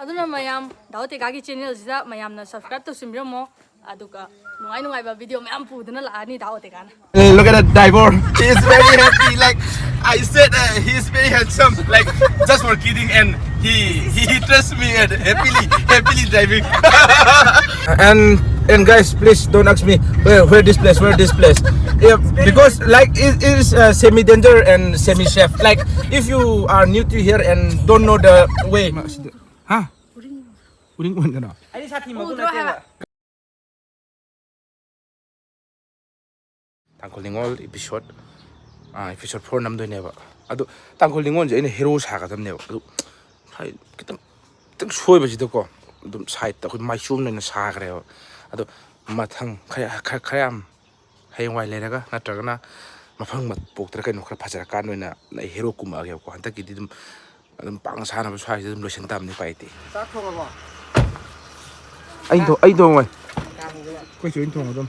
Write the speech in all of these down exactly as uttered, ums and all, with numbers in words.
ꯑꯗꯨꯅ ꯃꯌꯥꯝ ꯗꯥ ꯑꯣꯇꯦꯀꯥꯒꯤ ꯆꯦꯅꯦꯜꯁꯤꯗ ꯃꯌꯥꯝꯅ ꯁꯕꯁꯀ꯭ꯔꯥꯏꯕ ꯇꯧꯁꯤꯟꯕꯤꯔꯝꯃꯣ, ꯑꯗꯨꯒ ꯅꯨꯡꯉꯥꯏ ꯅꯨꯡꯉꯥꯏꯕ ꯚꯤꯗꯤꯑꯣ ꯃꯌꯥꯝ ꯄꯨꯗꯨꯅ ꯂꯥꯛꯑꯅꯤ ꯗꯥ ꯑꯣꯇꯦꯀꯥꯅ꯫ Look at that diver. He's very happy. Like I said, uh, he's very handsome. Like just for kidding, and he he, he trusts me and happily happily diving. And and guys, please don't ask me where, where this place, where this place. Yeah, because like it is uh, semi danger and semi safe. Like if you are new to here and don't know the way. ꯍꯥ? ꯎꯔꯤꯡ ꯑꯣꯟꯒꯅꯣ? ꯑꯩꯗꯤ ꯁꯥꯊꯤ ꯃꯒꯨꯟ ꯎꯗ꯭ꯔꯣ ꯅꯠꯇꯦꯕ꯫ ꯍꯥꯏꯕ? ꯇꯥꯡꯈꯨꯜ ꯅꯤꯉꯣꯜ episode, ꯑꯥ, episode four ꯅꯝꯗꯣꯏꯅꯦꯕ꯫ ꯑꯗꯣ ꯇꯥꯡꯈꯨꯜ ꯅꯤꯉꯣꯜꯁꯦ ꯑꯩꯅ hero ꯁꯥꯒꯗꯕꯅꯦꯕ꯫ ꯑꯗꯨ ꯍꯥꯏ-, ꯈꯤꯇꯪ, ꯈꯤꯇꯪ ꯁꯣꯏꯕꯁꯤꯗꯀꯣ ꯑꯗꯨꯝ sideꯇ ꯑꯩꯈꯣꯏ ꯃꯥꯏꯆꯣꯝꯅ ꯑꯣꯏꯅ ꯁꯥꯈ꯭ꯔꯦꯕ꯫ ꯑꯗꯣ ꯃꯊꯪ ꯈꯔ, ꯈꯔ, ꯈꯔ ꯌꯥꯝ ꯍꯌꯦꯡꯋꯥꯏ ꯂꯩꯔꯒ ꯅꯠꯇ꯭ꯔꯒꯅ ꯃꯐꯝ ꯃꯄꯣꯛꯇꯔ ꯀꯩꯅꯣ ꯈꯔ ꯐꯖꯔꯀꯥꯟꯗ ꯑꯣꯏꯅ ꯑꯩ hero ꯀꯨꯝꯃꯛꯑꯒꯦꯕꯀꯣ꯫ ꯍꯟꯗꯛꯀꯤꯗꯤ ꯑꯗꯨꯝ, ꯑꯗꯨꯝ ꯄꯥꯡꯅ ꯁꯥꯟꯅꯕ ꯁ꯭ꯋꯥꯏꯁꯤꯗ ꯑꯗꯨꯝ ꯂꯣꯏꯁꯤꯟ ꯇꯥꯕꯅꯤ, ꯎꯄꯥꯏ ꯂꯩꯇꯦ꯫ ꯆꯥꯛ ꯊꯣꯡꯉꯕꯣ? ꯑꯩ ꯊꯣ-, ꯑꯩ ꯊꯣꯡꯉꯣꯏ꯫ ꯀꯥꯡꯗꯨꯅ꯫ ꯑꯩꯈꯣꯏ ꯆꯦ ꯑꯣꯏꯅ ꯊꯣꯡꯉꯗꯝ꯫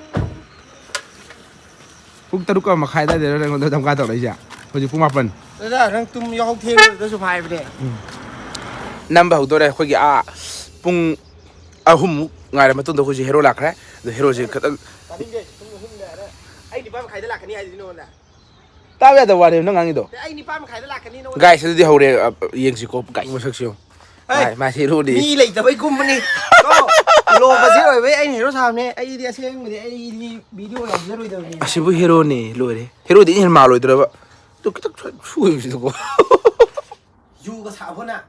ꯄꯨꯡ ꯇꯔꯨꯛꯀ ꯃꯈꯥꯏ ꯑꯗꯥꯏꯗꯔ ꯅꯪꯉꯣꯟꯗ ꯙꯝꯀꯥ ꯇꯧꯔꯛꯏꯁꯦ? ꯍꯧꯖꯤꯛ ꯄꯨꯡ ꯃꯥꯄꯟ꯫ ꯗꯥꯗꯥ, ꯅꯪ ꯇꯨꯝ ꯌꯥꯍꯧ ꯊꯦꯡꯕꯗꯨꯗꯁꯨ ꯍꯥꯏꯕꯅꯦ꯫ ꯎꯝ꯫ ꯅꯝꯕ ꯍꯧꯗꯣꯔꯦ꯫ ꯑꯩꯈꯣꯏꯒꯤ ꯑꯥ ꯄꯨꯡ ꯑꯍꯨꯝꯃꯨꯛ ꯉꯥꯏꯔ ꯃꯇꯨꯡꯗ ꯑꯩꯈꯣꯏꯁꯦ hero ꯂꯥꯛꯈ꯭ꯔꯦ꯫ ꯑꯗꯣ heroꯁꯦ ꯈꯤꯇꯪ ꯇꯥꯅꯤꯡꯗꯦ, ꯄꯨꯡ ꯑꯍꯨꯝ ꯉꯥꯏꯔ꯫ ꯑꯩ ꯅꯤꯄꯥꯟ ꯃꯈꯥꯏꯗ ꯂꯥꯛꯀꯅꯤ ꯍꯥꯏꯗꯨꯗꯤ ꯅꯉꯣꯟꯗ꯫ ꯇꯥꯕ ꯌꯥꯗꯕ ꯋꯥꯅꯦꯕ ꯅꯪ ꯉꯥꯡꯉꯤꯗꯣ꯫ ꯑꯦ, ꯑꯩ ꯅꯤꯄꯥꯟ ꯃꯈꯥꯏꯗ ꯂꯥꯛꯀꯅꯤ ꯅꯉꯣꯟꯗ꯫ Guys, ꯑꯗꯨꯗꯤ ꯍꯧꯔꯦ꯫ ꯑ, ꯌꯦꯡꯁꯤꯀꯣ, guys, ꯃꯁꯛꯁꯦ ꯌꯦꯡꯉꯣ꯫ ꯍꯩ! ꯃꯥ-, ꯃꯥꯁꯦ heroꯅꯦ꯫ ꯃꯤ ꯂꯩꯇꯕꯩ ꯀꯨꯝꯕꯅꯤ꯫ ꯀꯣ? Low budget ꯑꯣꯏꯕꯩ ꯑꯩꯅ hero ꯁꯥꯕꯅꯦ꯫ ꯑꯩꯗꯤ ꯑꯁꯦꯡꯕꯗꯤ ꯑꯩꯗꯤ video ꯌꯥꯎꯖꯔꯣꯏꯗꯕꯅꯤ꯫ ꯑꯁꯤꯕꯨ heroꯅꯦ, ꯂꯣꯏꯔꯦ꯫ Heroꯗꯤ ꯑꯩꯅ ꯍꯦꯟꯅ ꯃꯥꯜꯂꯣꯏꯗ꯭ꯔꯕ? ꯑꯗꯨ ꯈꯤꯇꯪ ꯁꯣꯏ-, ꯁꯣꯏꯕꯁꯤꯗꯀꯣ꯫ ꯌꯨꯒ ꯊꯛꯑꯕꯣ ꯅꯪ?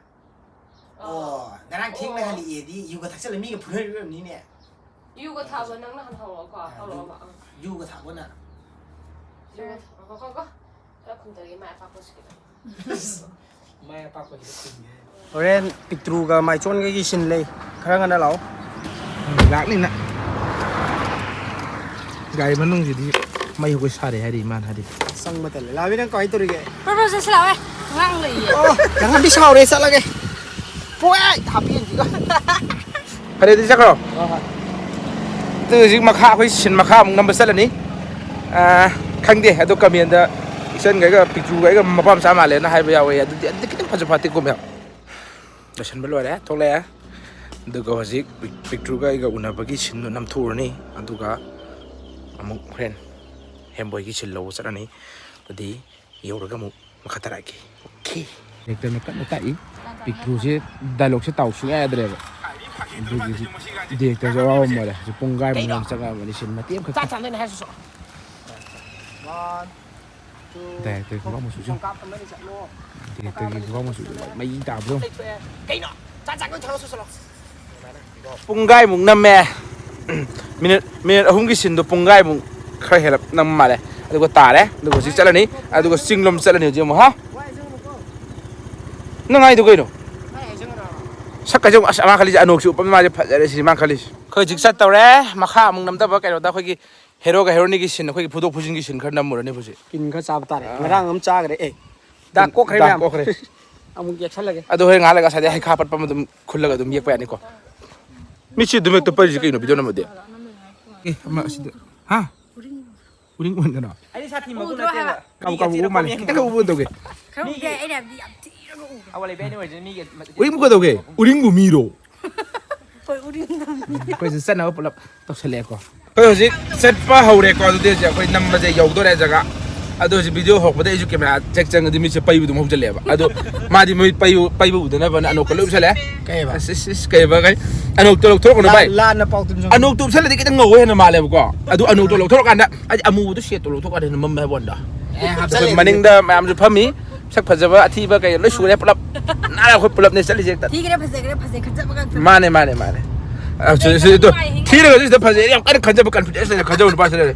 ꯑꯣ, ꯉꯔꯥꯡ ꯊꯦꯡꯅ ꯑꯣ꯫ ꯍꯜꯂꯛꯑꯦꯗꯤ ꯌꯨꯒ ꯊꯛꯆꯜꯂ ꯃꯤꯒ ꯐꯨꯅꯔꯤꯕ ꯑꯣꯏꯔꯝꯅꯤꯅꯦ꯫ ꯌꯨꯒ ꯊꯛꯑꯕ ꯅꯪꯅ ꯍꯥꯟꯅ ꯍꯧꯔꯛꯑꯣꯀꯣ, ꯑ, ꯍꯧꯔꯛꯑꯣꯕ, ꯑꯪ꯫ ꯌꯨꯒ ꯊꯛꯑꯕꯣ ꯅꯪ? ꯌꯨꯒ ꯊꯛ-, ꯉꯥꯏꯈꯣꯀꯣ, ꯈꯔ ꯈꯨꯝꯊꯒꯦ ꯃꯥꯏ ꯑꯄꯥꯛꯄꯁꯤꯒꯤꯗ꯫ ꯃꯥꯏ ꯑꯄꯥꯛꯄꯁꯤꯗ ꯈꯨꯝꯒꯦ ꯍꯥꯏ꯫ ꯍꯣꯔꯦꯟ ꯄꯤꯛꯇ꯭ꯔꯨꯒ ꯃꯥꯏꯆꯣꯟꯒꯒꯤ scene ꯂꯩ, ꯈꯔ ꯉꯟꯅ ꯂꯥꯛꯑꯣ꯫ ꯎꯝ, ꯂꯥꯛꯅꯤꯅ꯫ ꯒꯥꯔꯤ ꯃꯅꯨꯡꯁꯤꯗꯤ ꯃꯩ ꯍꯧꯒꯩ ꯁꯥꯔꯦ ꯍꯥꯏꯔꯤ ꯏꯃꯥꯅ ꯍꯥꯏꯔꯤ꯫ ꯆꯪꯕ ꯇꯜꯂꯦ꯫ ꯂꯥꯕꯤ, ꯅꯪ ꯀꯃꯥꯏ ꯇꯧꯔꯤꯒꯦ? ꯄ꯭ꯔꯣ, ꯄ꯭ꯔꯣ, ꯆꯠꯁꯤ ꯂꯥꯛꯑꯣ꯫ ꯑꯉꯥꯡ ꯂꯩꯌꯦ꯫ ꯑꯣ, ꯅꯪꯗꯤ ꯁꯥꯎꯔꯦ, ꯆꯠꯂꯒꯦ꯫ ꯄꯣꯛꯑꯦ, ꯍꯥꯞꯄꯦꯟꯁꯤꯒ꯫ ꯐꯔꯦ, ꯑꯗꯨꯗꯤ ꯆꯠꯈ꯭ꯔꯣ꯫ ꯍꯣꯏ, ꯍꯣꯏ꯫ ꯑꯗꯨ ꯍꯧꯖꯤꯛ ꯃꯈꯥ ꯑꯩꯈꯣꯏ scene ꯃꯈꯥ ꯑꯃꯨꯛ ꯅꯝꯕ ꯆꯠꯂꯅꯤ꯫ ꯑꯥ, ꯈꯪꯗꯦ, ꯑꯗꯣ commentꯗ ꯏꯆꯟꯒꯩꯒ ꯄꯤꯛꯇ꯭ꯔꯨꯒꯩꯒ ꯃꯄꯥ ꯃꯆꯥ ꯃꯥꯜꯂꯦꯅ ꯍꯥꯏꯕ ꯌꯥꯎꯋꯦ꯫ ꯑꯗꯨꯗꯤ, ꯑꯗꯨꯗꯤ ꯈꯤꯇꯪ ꯐꯖ ꯐꯠꯇꯦꯀꯣ, ꯃꯌꯥꯝ꯫ ꯂꯣꯏꯁꯤꯟꯕ ꯂꯣꯏꯔꯦ, ꯊꯣꯛꯂꯛꯑꯦ꯫ ꯑꯗꯨꯒ ꯍꯧꯖꯤꯛ ꯄꯤꯛ- ꯄꯤꯛꯇ꯭ꯔꯨꯒ ꯑꯩꯒ ꯎꯅꯕꯒꯤ ꯁꯤꯟꯗꯣ ꯅꯝꯊꯣꯛꯎꯔꯅꯤ꯫ ꯑꯗꯨꯒ ꯑꯃꯨꯛ ꯍꯣꯔꯦꯟ ꯍꯦꯝꯕꯣꯏꯒꯤ ꯁꯤꯟ ꯂꯧꯕ ꯆꯠꯂꯅꯤ꯫ ꯑꯗꯨꯗꯤ ꯌꯧꯔꯒ ꯑꯃꯨꯛ ꯃꯈꯥ ꯇꯥꯔꯛꯑꯒꯦ꯫ ꯑꯣꯀꯦ꯫ ꯗꯥꯏꯔꯦꯛꯇꯔꯅ ꯀꯟꯅ ꯇꯥꯛꯏ꯫ ꯄꯤꯛꯇ꯭ꯔꯨꯁꯦ ꯗꯥꯏꯂꯣꯛꯁꯦ ꯇꯥꯎ ꯁꯨꯡꯌꯥ ꯌꯥꯗ꯭ꯔꯦꯕ꯫ ꯑꯗꯨꯒꯤ ꯍꯧꯖꯤꯛ ꯗꯥꯏꯔꯦꯛꯇꯔꯁꯦ ꯑꯋꯥꯕ ꯑꯃ ꯑꯣꯏꯔꯦ꯫ ꯍꯧꯖꯤꯛ ꯄꯨꯡ ꯒꯥꯏꯃꯨꯛ ꯍꯦꯟꯅ ꯆꯪꯉꯛꯑꯕꯅꯤ ꯁꯤꯟ ꯃꯇꯦꯛ ꯑꯃꯈꯛ꯫ ꯗꯥꯏꯔꯦꯛꯇꯔꯒꯤ ꯈꯨꯕꯥꯛ ꯃꯆꯨꯁꯦ ꯌꯦꯡꯉꯣ꯫ ꯗꯥꯏꯔꯦꯛꯇꯔꯒꯤ ꯈꯨꯕꯥꯛ ꯃꯆꯨꯁꯦ ꯃꯩ ꯇꯥꯕꯗꯣ ꯌꯦꯡꯉꯣ꯫ ꯄꯨꯡꯒꯥꯏꯃꯨꯛ ꯅꯝꯃꯦ꯫ ꯃꯤꯅꯤꯠ ꯃꯤꯅꯤꯠ ꯑꯍꯨꯝꯒꯤ ꯁꯤꯟꯗꯣ ꯄꯨꯡꯒꯥꯏꯃꯨꯛ ꯈꯔ ꯍꯦꯜꯂꯞ ꯅꯝ ꯃꯥꯜꯂꯦ꯫ ꯑꯗꯨꯒ ꯇꯥꯔꯦ꯫ ꯑꯗꯨꯒ ꯍꯧꯖꯤꯛ ꯆꯠꯂꯅꯤ꯫ ꯑꯗꯨꯒ ꯆꯤꯡꯂꯣꯝ ꯆꯠꯂꯅꯤ ꯍꯧꯖꯤꯛ ꯑꯃꯨꯛ꯫ ꯍꯥ? ꯅꯪ ꯍꯥꯏꯗꯣ ꯀꯩꯅꯣ? ꯁꯛ ꯀꯩꯁꯦ ꯑꯁ ꯃꯥ ꯈꯜꯂꯤꯁꯦ ꯑꯅꯣꯛꯁꯨ ꯎꯞꯄ ꯃꯥꯁꯦ ꯐꯖꯔꯦ ꯁꯤꯅꯤ ꯃꯥ ꯈꯜꯂꯤꯁꯦ꯫ ꯑꯩꯈꯣꯏ ꯍꯧꯖꯤꯛ ꯆꯠꯇꯧꯔꯦ꯫ ꯃꯈꯥ ꯑꯃꯨꯛ ꯅꯝꯗꯕ ꯀꯩꯅꯣꯗ ꯑꯩꯈꯣꯏꯒꯤ ꯍꯦꯔꯣꯒ ꯍꯦꯔꯣꯅꯤꯒꯤ ꯁꯤꯟ, ꯑꯩꯈꯣꯏꯒꯤ ꯐꯨꯗꯣꯛ ꯐꯨꯖꯤꯟꯒꯤ ꯁꯤꯟ ꯈꯔ ꯅꯝꯃꯨꯔꯅꯤ ꯍꯧꯖꯤꯛ꯫ ꯀꯤꯟ ꯈꯔ ꯆꯥꯕ ꯇꯥꯔꯦ꯫ ꯑꯥ꯫ ꯉꯔꯥꯡ ꯑꯃ ꯆꯥꯈ꯭ꯔꯦ꯫ ꯑꯦ, ꯗꯥꯛ ꯀꯣꯛꯈ꯭ꯔꯦ ꯗꯥꯛ ꯃꯌꯥꯝ꯫ ꯀꯣꯛꯈ꯭ꯔꯦ꯫ ꯑꯃꯨꯛ ꯌꯦꯛꯁꯜꯂꯒꯦ꯫ ꯑꯗꯣ ꯍꯣꯔꯦꯟ ꯉꯥꯏꯍꯥꯛ ꯂꯩꯔꯒ ꯉꯁꯥꯏꯗꯩ ꯍꯩꯈꯥ ꯄꯠꯄ ꯑꯃ ꯑꯗꯨꯝ ꯈꯨꯜꯂꯒ ꯑꯗꯨꯝ ꯌꯦꯛꯄ ꯌꯥꯅꯤꯀꯣ꯫ ꯃꯤꯠꯁꯤ ꯑꯗꯨꯝ ꯍꯦꯛꯇ ꯄꯩꯔꯤꯁꯦ ꯀꯩꯅꯣ ꯚꯤꯗꯤꯑꯣ ꯅꯝꯃꯗꯤ? ꯑꯦ, ꯑꯃ ꯑꯁꯤꯗ꯫ ꯍꯥ? ꯎꯔꯤꯡ ꯑꯣꯏꯗꯅ? ꯑꯩꯗꯤ ꯁꯥꯊꯤ ꯃꯒꯨꯟ ꯎꯗ꯭ꯔꯣ ꯅꯠꯇꯦꯕ꯫ ꯍꯥꯏꯕ? ꯀꯥꯕꯨ ꯃꯤꯒꯤ ꯀꯥꯕꯨ ꯊꯤꯔ ꯎꯕ ꯃꯥꯜꯂꯦ꯫ ꯀꯣꯝ ꯈꯤꯇꯪ ꯌꯦꯡꯉꯣ꯫ ꯎꯕ ꯇꯧꯒꯦ꯫ ꯈꯪꯗꯦ, ꯃꯤꯒꯤ ꯑꯩꯅ ꯍꯥꯏꯕꯗꯤ ꯌꯥꯝ ꯊꯤꯔꯒ ꯎꯕ꯫ ꯑꯋꯥ ꯂꯩꯕ ꯑꯩꯅ ꯑꯣꯏꯔꯗꯤ ꯃꯤꯒꯤ ꯎꯔꯤꯡꯕꯨ ꯀꯩꯗꯧꯒꯦ? ꯎꯔꯤꯡꯕꯨ ꯃꯤꯔꯣ? ꯍꯣꯏ, ꯎꯔꯤꯡ ꯅꯝꯃꯤ꯫ ꯑꯩꯈꯣꯏꯁꯨ ꯆꯠꯅꯕ ꯄꯨꯂꯞ ꯇꯧꯁꯜꯂꯛꯑꯦꯀꯣ꯫ ꯑꯩꯈꯣꯏ ꯍꯧꯖꯤꯛ ꯆꯠꯄ ꯍꯧꯔꯦꯀꯣ꯫ ꯑꯗꯨꯗꯤ ꯍꯧꯖꯤꯛ ꯑꯩꯈꯣꯏ ꯅꯝꯕꯁꯦ ꯌꯧꯗꯣꯔꯦ ꯖꯒꯥ꯫ ꯑꯗꯣ ꯍꯧꯖꯤꯛ ꯚꯤꯗꯤꯑꯣ ꯍꯧꯔꯛꯄꯗ ꯑꯩꯁꯨ ꯀꯦꯃꯦꯔꯥ ꯆꯦꯛ ꯆꯪꯉꯗꯤ ꯃꯤꯠꯁꯦ ꯄꯩꯕ ꯑꯗꯨꯝ ꯍꯧꯖꯤꯜꯂꯛꯑꯦꯕ꯫ ꯑꯗꯣ ꯃꯥꯗꯤ ꯃꯣꯏ ꯄꯩꯕ, ꯄꯩꯕ ꯎꯗꯅꯕꯅ ꯑꯅꯣꯛꯀ ꯂꯣꯏ ꯎꯞꯁꯜꯂꯛꯑꯦ꯫ ꯀꯩꯕ? ꯑꯁ, ꯏꯁ, ꯏꯁ, ꯀꯩꯕ ꯀꯩ? ꯑꯅꯣꯛꯇꯣ ꯂꯧꯊꯣꯔꯛꯀꯅꯨ ꯚꯥꯏ꯫ ꯂꯥꯟꯅ ꯄꯥꯎ ꯇꯝꯖꯧ꯫ ꯑꯅꯣꯛꯇꯣ ꯎꯞꯁꯜꯂꯗꯤ ꯈꯤꯇꯪ ꯉꯧꯕ ꯍꯦꯟꯅ ꯃꯥꯜꯂꯦꯕꯀꯣ꯫ ꯑꯗꯨ ꯑꯅꯣꯛꯇꯣ ꯂꯧꯊꯣꯔꯛꯀꯥꯟꯗ ꯍꯥꯏꯗꯤ ꯑꯃꯨꯕꯗꯣ ꯁꯦꯠꯇꯣ ꯂꯧꯊꯣꯛꯀꯥꯟꯗ ꯍꯦꯟꯅ ꯃꯝꯃꯦ ꯍꯥꯏꯕ ꯋꯥꯅꯤꯗ꯫ ꯑꯦ, ꯑꯩꯈꯣꯏ ꯍꯥꯞꯆꯜꯂꯦ꯫ ꯃꯅꯤꯡꯗ ꯃꯌꯥꯝꯁꯨ ꯐꯝꯃꯤ꯫ ꯁꯛ ꯐꯖꯕ ꯑꯊꯤꯕ ꯀꯩ ꯂꯣꯏ ꯁꯨꯔꯦ ꯄꯨꯂꯞ꯫ ꯅꯥꯔ ꯑꯩꯈꯣꯏ ꯄꯨꯂꯞꯅꯦ ꯆꯠꯂꯤꯁꯦ ꯍꯦꯛꯇ꯫ ꯊꯤꯒꯦꯔꯥ ꯐꯖꯒꯦꯔꯥ ꯐꯖꯩ ꯈꯟꯖꯕ ꯉꯥꯛꯇꯅꯤ꯫ ꯃꯥꯅꯦ, ꯃꯥꯅꯦ, ꯃꯥꯅꯦ꯫ ꯑ, ꯁꯤ, ꯁꯤ, ꯑꯗꯣ ꯊꯤꯔꯒꯁꯨ ꯁꯤꯗ ꯐꯖꯩ ꯌꯥꯝ ꯀꯟꯅ ꯈꯟꯖꯕ, confidence ꯂꯩꯅ ꯈꯟꯖꯕ ꯅꯨꯄꯥꯁꯨ ꯂꯩꯔꯦ꯫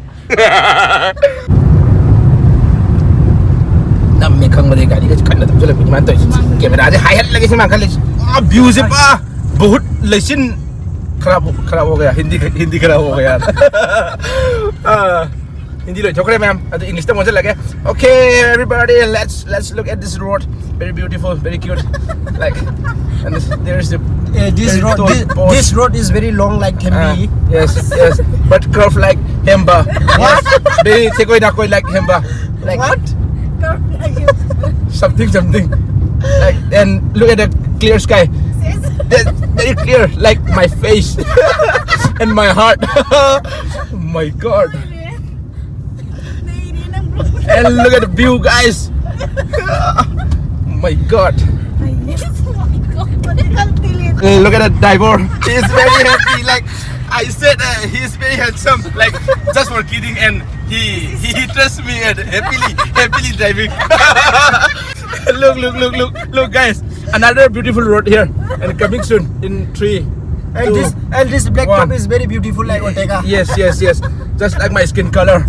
ꯅꯝꯃꯦ ꯈꯪꯕꯗꯩ ꯒꯥꯔꯤꯒꯁꯦ ꯀꯟꯅ ꯊꯧꯖꯤꯜꯂꯛꯄꯤ ꯑꯗꯨꯃꯥꯏꯅ ꯇꯧꯔꯤꯁꯦ꯫ ꯀꯦꯃꯦꯔꯥꯁꯦ ꯍꯥꯏꯍꯜꯂꯒꯦ ꯁꯤ ꯃꯥ ꯈꯜꯂꯤꯁꯦ꯫ ꯑ, ꯚ꯭ꯌꯨꯁꯦ ꯄꯨꯔꯥ ꯕꯍꯨꯠ ꯂꯩꯆꯤꯟ ꯈꯔ, ꯈꯔ ꯍꯣ ꯒꯌꯥ, ꯍꯤꯟꯗꯤ, ꯍꯤꯟꯗꯤ ꯈꯔ ꯍꯣ ꯒꯌꯥ꯫ ꯑ, ꯍꯤꯟꯗꯤ ꯂꯣꯏꯊꯣꯛꯈ꯭ꯔꯦ ꯃꯌꯥꯝ꯫ ꯑꯗꯨ ꯏꯪꯂꯤꯁꯇ ꯑꯃꯨꯛ ꯑꯣꯟꯁꯤꯜꯂꯒꯦ꯫ Okay, everybody, let's, let's look at this road. Very beautiful, very cute. Like, and this, there's the Eh, this very road, tall this, post. This road is very long like Thembi. Ah, yes, yes. But curve like Hemba. What? Yes. Very tekoi nakoi like Hemba. Like what? Something, something. Like, and look at the clear sky. That very clear, like my face and my heart. Oh my God. And look at the view, guys. Oh my God. Look at the diver. He's very happy. Like I said, uh, he's very handsome. Like just for kidding, and he he, he trusts me and happily happily diving. Look, look, look, look, look, guys. Another beautiful road here, and coming soon in three. And two, this and this black one. Top is very beautiful, like Ortega. Yes, yes, yes. Just like my skin color,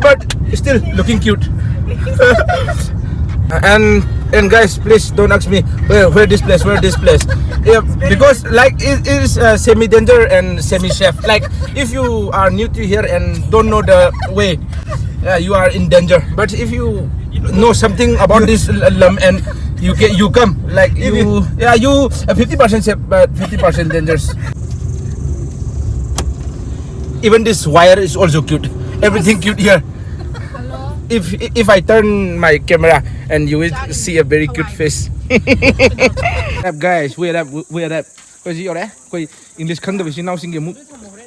but still looking cute. And and guys, please don't ask me where, where this place, where this place. Yeah, because like it is uh, semi danger and semi safe. Like if you are new to here and don't know the way, yeah, you are in danger. But if you know something about this l- lam and you get you come like you, yeah, you uh, fifty percent safe but fifty percent dangerous. Even this wire is also cute. Everything cute here. If if I turn my camera and you will see a very cute face. Up guys, we are up, we are up. ꯑꯩꯈꯣꯏ ꯁꯤ ꯌꯧꯔꯛꯑꯦ꯫ ꯑꯩꯈꯣꯏ English ꯈꯪꯗꯕ ꯏꯆꯤꯟ ꯏꯅꯥꯎꯁꯤꯡꯒꯤ ꯑꯃꯨꯛ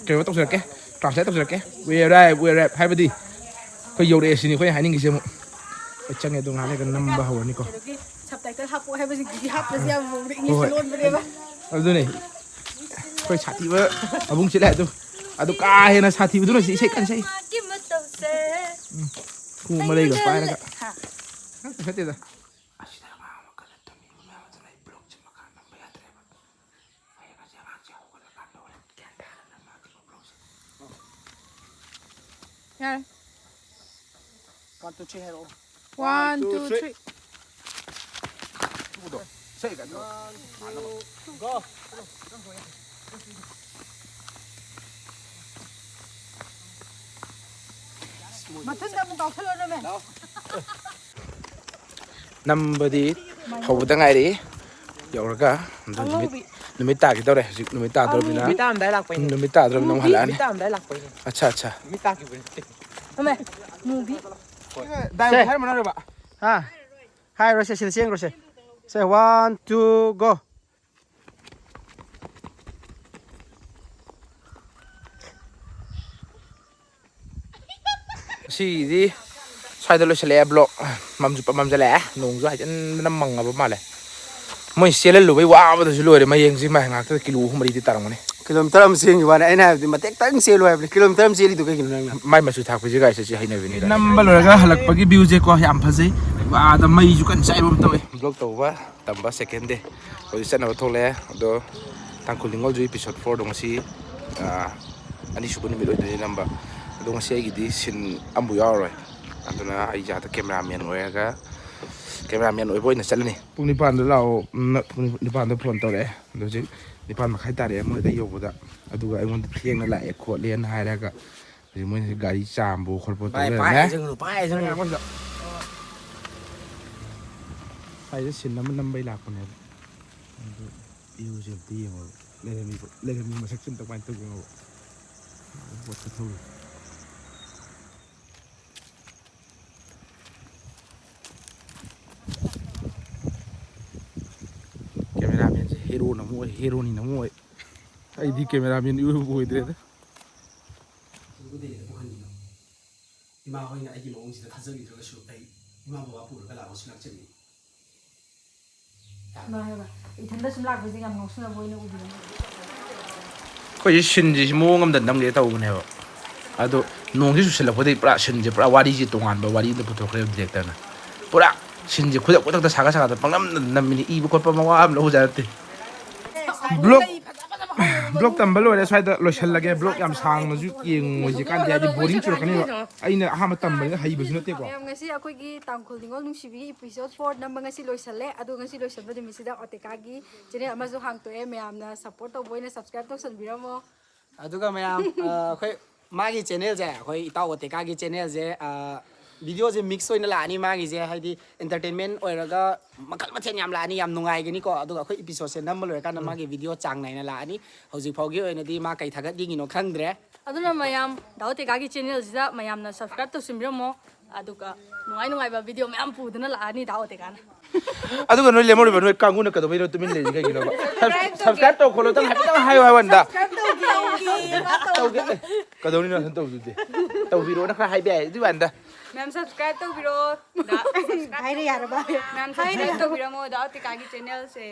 ꯀꯩꯅꯣ ꯇꯧꯖꯔꯛꯀꯦ, translate ꯇꯧꯖꯔꯛꯀꯦ꯫ We arrive, we arrive ꯍꯥꯏꯕꯗꯤ ꯑꯩꯈꯣꯏ ꯌꯧꯔꯛꯑꯦ ꯁꯤꯅꯤ ꯑꯩꯈꯣꯏꯅ ꯍꯥꯏꯅꯤꯡꯉꯤꯁꯦ꯫ ꯑꯃꯨꯛ ꯑꯩꯈꯣꯏ ꯆꯪꯉꯦ ꯑꯗꯣ ꯉꯥꯏꯍꯥꯛ ꯂꯩꯔꯒ ꯅꯝꯕ ꯍꯧꯔꯅꯤꯀꯣ꯫ ꯁꯕꯇꯥꯏꯇꯜ ꯍꯥꯞꯄꯣ ꯍꯥꯏꯕꯁꯤꯡꯗꯨꯗꯤ ꯍꯥꯞꯇ꯭ꯔꯁꯨ ꯌꯥꯕ ꯃꯑꯣꯡꯗ ꯍꯣꯏ, ꯏꯪꯂꯤꯁꯇ ꯍꯣꯏ꯫ ꯂꯣꯟꯕꯅꯦꯕ꯫ ꯑꯗꯨꯅꯦ ꯑꯩꯈꯣꯏ ꯁꯥꯊꯤꯕ ꯑꯕꯨꯡꯁꯤ ꯂꯥꯛꯑꯦ ꯑꯗꯣ꯫ ꯑꯗꯨ ꯀꯥ ꯍꯦꯟꯅ ꯁꯥꯊꯤꯕꯗꯨꯅ ꯁꯤ ꯏꯁꯩ ꯀꯟꯅ ꯁꯛꯏ꯫ ꯃꯥꯒꯤ ꯃꯇꯧꯁꯦ ꯎꯝ꯫ ꯈꯨ ꯃꯔꯩꯒ ꯑꯩꯉꯣꯟꯗ ꯄꯥꯏꯔꯒ꯫ ꯍꯥ꯫ ꯅꯠꯇꯦꯗ꯫ ꯑꯁꯤꯗ ꯑꯉꯥꯡ ꯑꯃ ꯀꯟꯅ ꯇꯨꯝꯃꯤꯕ ꯃꯌꯥꯝ ꯑꯗꯨꯅ ꯑꯩ ꯕ꯭ꯂꯣꯛꯁꯦ ꯃꯈꯥ ꯅꯝꯕ ꯌꯥꯗ꯭ꯔꯦꯕ꯫ ꯍꯌꯦꯡ ꯑꯁꯤ ꯑꯉꯥꯡꯁꯦ ꯍꯧꯒꯠꯂꯀꯥꯟꯗ ꯍꯣꯔꯦꯟ ꯒ꯭ꯌꯥꯟ ꯇꯥꯅ ꯅꯝꯃꯛꯑꯒꯦ ꯕ꯭ꯂꯣꯛꯁꯦ꯫ ꯌꯥꯔꯦ꯫ One, two, three ꯍꯥꯏꯔꯛꯑꯣ꯫ One, two, three꯫ ꯇꯨꯗꯣ꯫ ꯏꯁꯩ ꯀꯟꯅ ꯇꯧ꯫ One, two, go꯫ ꯃꯊꯟꯗ ꯑꯃꯨꯛ ꯀꯥꯎꯁꯜꯂꯨꯔꯃꯦ꯫ ꯅꯝꯕꯗꯤ ꯍꯧꯕꯗ ꯉꯥꯏꯔꯤ꯫ ꯌꯧꯔꯒ ꯑꯗꯣ ꯅꯨꯃꯤꯠ, ꯑꯉꯧꯕꯤ꯫ ꯅꯨꯃꯤꯠ ꯇꯥꯒꯦ ꯇꯧꯔꯦ꯫ ꯍꯧꯖꯤꯛ ꯅꯨꯃꯤꯠ ꯇꯥꯗꯧꯔꯕꯅꯤꯅ꯫ ꯅꯨꯃꯤꯠ ꯇꯥꯔꯝꯗꯥꯏ ꯂꯥꯛꯄꯩꯅꯦ꯫ ꯅꯨꯃꯤꯠ ꯇꯥꯗꯧꯔꯕꯅꯤꯅ ꯑꯃꯨꯛ ꯃꯨꯚꯤ ꯍꯜꯂꯛꯑꯅꯤ꯫ ꯇꯥꯔꯝꯗꯥꯏ ꯂꯥꯛꯄꯩꯅꯦ꯫ ꯑꯠꯆꯥ, ꯑꯠꯆꯥ꯫ ꯅꯨꯃꯤꯠ ꯇꯥꯈꯤꯕ ꯅꯠꯇꯦ꯫ ꯑꯃ, ꯃꯨꯚꯤ꯫ ꯗꯥꯏꯃꯟ ꯍꯥꯏꯔꯝꯃꯅꯣ ꯍꯥꯏꯔꯕ? ꯍꯥ? ꯍꯥꯏꯔꯣꯏꯁꯦ, ꯁꯤꯗ ꯆꯦꯟꯈ꯭ꯔꯣꯁꯦ꯫ Say one, two, go. ꯁꯤꯗꯤ ꯁ꯭ꯋꯥꯏꯗ ꯂꯣꯏꯁꯤꯜꯂꯛꯑꯦ ꯕ꯭ꯂꯣꯛ꯫ ꯃꯝꯁꯨ ꯄ ꯃꯝꯁꯤꯜꯂꯛꯑꯦ, ꯅꯣꯡꯁꯨ ꯍꯥꯏꯖꯤꯟꯗꯅ ꯃꯪꯉꯕ ꯃꯥꯜꯂꯦ꯫ ꯃꯣꯏ ꯆꯦꯜꯍꯜꯂꯨꯕꯩ ꯋꯥꯕꯗꯁꯨ ꯂꯣꯏꯔꯦ꯫ ꯃꯌꯦꯡꯁꯤ ꯃꯥꯏ ꯉꯥꯛꯇꯗ ꯀꯤꯂꯣ ꯑꯍꯨꯝ ꯃꯔꯤꯗꯤ ꯇꯥꯔꯝꯒꯅꯤ꯫ ꯀꯤꯂꯣꯃꯤꯇꯔ ꯑꯃ ꯆꯦꯟꯈꯤꯕ ꯋꯥꯅꯤ꯫ ꯑꯩꯅ ꯍꯥꯏꯕꯗꯤ ꯃꯇꯦꯛꯇꯪ ꯆꯦꯜꯂꯨ ꯍꯥꯏꯕꯅꯤ꯫ ꯀꯤꯂꯣꯃꯤꯇꯔ ꯑꯃ ꯆꯦꯜꯂꯤꯗꯨ ꯀꯩꯒꯤꯅꯣ ꯅꯪꯅ? ꯃꯥꯏ ꯃꯆꯨ ꯊꯥꯛꯄꯁꯤ ꯒꯥꯏꯁꯦ ꯁꯤ ꯍꯩꯅꯕꯤꯅꯤ ꯒꯥꯏ꯫ ꯅꯝꯕ ꯂꯣꯏꯔꯒ ꯍꯜꯂꯛꯄꯒꯤ ꯚ꯭ꯌꯨꯁꯦꯀꯣ ꯌꯥꯝ ꯐꯖꯩ꯫ ꯑꯥꯗ ꯃꯩꯁꯨ ꯀꯟꯅ ꯆꯥꯏꯕ ꯑꯃ ꯇꯧꯋꯦ꯫ ꯕ꯭ꯂꯣꯛ ꯇꯧꯕ ꯇꯝꯕ second day꯫ ꯍꯧꯖꯤꯛ ꯆꯠꯅꯕ ꯊꯣꯛꯂꯛꯑꯦ꯫ ꯑꯗꯣ ꯇꯥꯡꯈꯨꯜ ꯅꯤꯉꯣꯜꯁꯨ episode four ꯗꯣ ꯉꯁꯤ, ꯑꯥ, ꯑꯅꯤꯁꯨꯕ ꯅꯨꯃꯤꯠ ꯑꯣꯏꯗꯣꯏꯅꯦ ꯅꯝꯕ꯫ ꯑꯗꯣ ꯉꯁꯤ ꯑꯩꯒꯤꯗꯤ scene ꯑꯃꯕꯨ ꯌꯥꯎꯔꯔꯣꯏ꯫ ꯑꯗꯨꯅ ꯑꯩ ꯑꯥꯗ cameraman ꯑꯣꯏꯔꯒ, cameraman ꯑꯣꯏꯕ ꯑꯣꯏꯅ ꯆꯠꯂꯅꯤ꯫ ꯄꯨꯡ ꯅꯤꯄꯥꯟꯗ ꯂꯥꯛꯑꯣ꯫ ꯎꯝ, ꯄꯨꯡ ꯅꯤꯄꯥꯟꯗ ꯐꯣꯟ ꯇꯧꯔꯛꯑꯦ꯫ ꯑꯗꯣ ꯍꯧꯖꯤꯛ ꯅꯤꯄꯥꯟ ꯃꯈꯥꯏ ꯇꯥꯔꯛꯑꯦ ꯃꯣꯏꯗ ꯌꯧꯕꯗ꯫ ꯑꯗꯨꯒ ꯑꯩꯉꯣꯟꯗ ꯊꯦꯡꯅ ꯂꯥꯛꯑꯦ ꯈꯣꯠꯂꯦꯅ ꯍꯥꯏꯔꯒ ꯍꯧꯖꯤꯛ ꯃꯣꯏꯅ ꯒꯥꯔꯤ ꯆꯥꯝꯕ ꯈꯣꯠꯄ ꯇꯧ ꯂꯩꯔꯝꯃꯦ꯫ ꯁ꯭ꯋꯥꯏꯗ scene ꯑꯃ ꯅꯝꯕꯩ ꯂꯥꯛꯄꯅꯦꯕ꯫ ꯑꯗꯨ view ꯁꯦ ꯑꯝꯇ ꯌꯦꯡꯉꯣ꯫ ꯂꯩꯔꯝꯃꯤꯕ, ꯂꯩꯔꯝꯃꯤ ꯃꯁꯛꯁꯦ ꯑꯝꯇ ꯀꯃꯥꯏꯅ ꯇꯧꯒꯦ ꯌꯦꯡꯉꯣꯕ꯫ ꯕꯣꯠꯀ ꯊꯧꯔꯤ꯫ Cameraman ꯁꯦ heroꯅ ꯑꯃꯨꯛ ꯑꯣꯏ, heroꯅꯤꯅ ꯑꯃꯨꯛ ꯑꯣꯏ꯫ ꯑꯩꯗꯤ cameraman ꯏꯑꯣꯏꯕꯨ ꯑꯣꯏꯗ꯭ꯔꯦꯗ꯫ ꯏꯃꯥ ꯍꯣꯏꯅ ꯑꯩꯒꯤ ꯃꯑꯣꯡꯁꯤꯗ ꯊꯥꯖꯕꯤꯗ꯭ꯔꯒꯁꯨ ꯑꯩ ꯏꯃꯥ ꯕꯕꯥ ꯄꯨꯔꯒ ꯂꯥꯛꯑꯣꯁꯨ ꯂꯥꯛꯆꯒꯦ꯫ ꯏꯃꯥ ꯍꯥꯏꯕ, ꯏꯊꯟꯗ ꯁꯨꯝ ꯂꯥꯛꯄꯁꯦ ꯌꯥꯝ ꯉꯥꯎꯁꯟꯅꯕ ꯑꯣꯏꯅ ꯎꯕꯤꯔꯝꯃꯦ꯫ ꯑꯩꯈꯣꯏꯁꯦ scene ꯁꯦ ꯃꯑꯣꯡ ꯑꯃꯗ ꯅꯝꯒꯦ ꯇꯧꯕꯅꯦꯕ꯫ ꯑꯗꯣ ꯅꯣꯡꯁꯤ ꯆꯨꯁꯜꯂꯛꯄꯗꯒꯤ ꯄꯨꯔꯥ scene ꯁꯦ, ꯄꯨꯔꯥ ꯋꯥꯔꯤꯁꯦ ꯇꯣꯉꯥꯟꯕ ꯋꯥꯔꯤ ꯑꯃꯗ ꯄꯨꯊꯣꯛꯈ꯭ꯔꯦꯕ director ꯅ꯫ ꯄꯨꯔꯥ scene ꯁꯦ ꯈꯨꯗꯛ ꯈꯨꯗꯛꯇ ꯁꯥꯒꯠ ꯁꯥꯒꯠꯇ ꯄꯪꯅꯝꯗ ꯅꯝꯃꯤꯅꯤ, ꯏꯕ ꯈꯣꯠꯄ ꯃꯋꯥ ꯑꯃ ꯂꯧꯕꯖꯥꯠ ꯅꯠꯇꯦ꯫ Vlog, vlog ꯇꯝꯕ ꯂꯣꯏꯔꯦ, ꯁ꯭ꯋꯥꯏꯗ ꯂꯣꯏꯁꯤꯜꯂꯒꯦ꯫ Vlog ꯌꯥꯝ ꯁꯥꯡꯅꯁꯨ ꯌꯦꯡꯉꯣꯏꯁꯦ ꯀꯥꯟꯗꯦ, ꯍꯥꯏꯗꯤ boring ꯆꯨꯔꯛꯀꯅꯦꯕ꯫ ꯑꯩꯅ ꯑꯍꯥꯟꯕ ꯇꯝꯕꯅꯤꯅ ꯍꯩꯕꯁꯨ ꯅꯠꯇꯦꯀꯣ꯫ ꯃꯌꯥꯝ, ꯉꯁꯤ ꯑꯩꯈꯣꯏꯒꯤ ꯇꯥꯡꯈꯨꯜ ꯅꯤꯉꯣꯜ ꯅꯨꯡꯁꯤꯕꯤꯒꯤ episode four ꯅꯝꯕ ꯉꯁꯤ ꯂꯣꯏꯁꯜꯂꯦ꯫ ꯑꯗꯣ ꯉꯁꯤ ꯂꯣꯏꯁꯟꯕ ꯅꯨꯃꯤꯠꯁꯤꯗ ꯑꯣꯇꯦꯀꯥꯒꯤ channel ꯑꯃꯁꯨ ꯍꯥꯡꯇꯣꯛꯑꯦ꯫ ꯃꯌꯥꯝꯅ support ꯇꯧꯕ ꯑꯣꯏꯅ subscribe ꯇꯧꯁꯟꯕꯤꯔꯝꯃꯣ꯫ ꯑꯗꯨꯒ ꯃꯌꯥꯝ, ꯑ, ꯑꯩꯈꯣꯏ ꯃꯥꯒꯤ channel ꯁꯦ, ꯑꯩꯈꯣꯏ ꯏꯇꯥꯎ ꯑꯣꯇꯦꯀꯥꯒꯤ channel ꯁꯦ, ꯑ, video ꯁꯦ mix ꯑꯣꯏꯅ ꯂꯥꯛꯑꯅꯤ ꯃꯥꯒꯤꯁꯦ, ꯍꯥꯏꯗꯤ entertainment ꯑꯣꯏꯔꯒ ꯃꯈꯜ ꯃꯊꯦꯜ ꯌꯥꯝ ꯂꯥꯛꯑꯅꯤ, ꯌꯥꯝ ꯅꯨꯡꯉꯥꯏꯒꯅꯤꯀꯣ꯫ ꯑꯗꯨꯒ ꯑꯩꯈꯣꯏ episode ꯁꯦ ꯅꯝꯕ ꯂꯣꯏꯔꯀꯥꯟꯗ ꯎꯝ꯫ ꯃꯥꯒꯤ video ꯆꯥꯡ ꯅꯥꯏꯅ ꯂꯥꯛꯑꯅꯤ꯫ ꯍꯧꯖꯤꯛ ꯐꯥꯎꯒꯤ ꯑꯣꯏꯅꯗꯤ ꯃꯥ ꯀꯩ ꯊꯥꯒꯠꯅꯤꯡꯉꯤꯅꯣ ꯈꯪꯗ꯭ꯔꯦ꯫ ꯑꯗꯨꯅ ꯃꯌꯥꯝ ꯗꯥ ꯑꯣꯇꯦꯀꯥꯒꯤ channel ꯁꯤꯗ ꯃꯌꯥꯝꯅ subscribe ꯇꯧꯁꯤꯟꯕꯤꯔꯝꯃꯣ꯫ ꯑꯗꯨꯒ ꯅꯨꯡꯉꯥꯏ ꯅꯨꯡꯉꯥꯏꯕ video ꯃꯌꯥꯝ ꯄꯨꯗꯨꯅ ꯂꯥꯛꯑꯅꯤ ꯗꯥ ꯑꯣꯇꯦꯀꯥꯅ꯫ ꯑꯗꯨꯒ ꯅꯣꯏ ꯂꯦꯝꯍꯧꯔꯤꯕ ꯅꯣꯏ ꯀꯥꯡꯕꯨꯅ ꯀꯩꯗꯧꯕꯩꯅꯣ ꯇꯨꯃꯤꯟ ꯂꯩꯔꯤ ꯀꯩꯒꯤꯅꯣꯕ? Subscribe ꯇꯧꯈꯣꯂꯣ, ꯇꯪ ꯍꯥꯏꯐꯦꯠꯇꯪ ꯍꯥꯏꯌꯨ ꯍꯥꯏꯕ ꯋꯥꯅꯤꯗ꯫ ꯇꯧꯒꯦ꯫ ꯀꯩꯗꯧꯅꯤ ꯅꯪ ꯇꯧꯗꯨꯗꯤ? ꯇꯧꯕꯤꯔꯣꯅ ꯈꯔ ꯍꯥꯏꯕ ꯌꯥꯏ ꯑꯗꯨꯏ ꯋꯥꯅꯤꯗ꯫ ꯃꯌꯥꯝ subscribe ꯇꯧꯕꯤꯔꯣ꯫ ꯍꯥꯏꯔꯦ ꯌꯥꯔꯕ? ꯃꯌꯥꯝ subscribe ꯇꯧꯕꯤꯔꯝꯃꯣ ꯗꯥ ꯑꯣꯇꯤꯀꯥꯒꯤ channelꯁꯦ꯫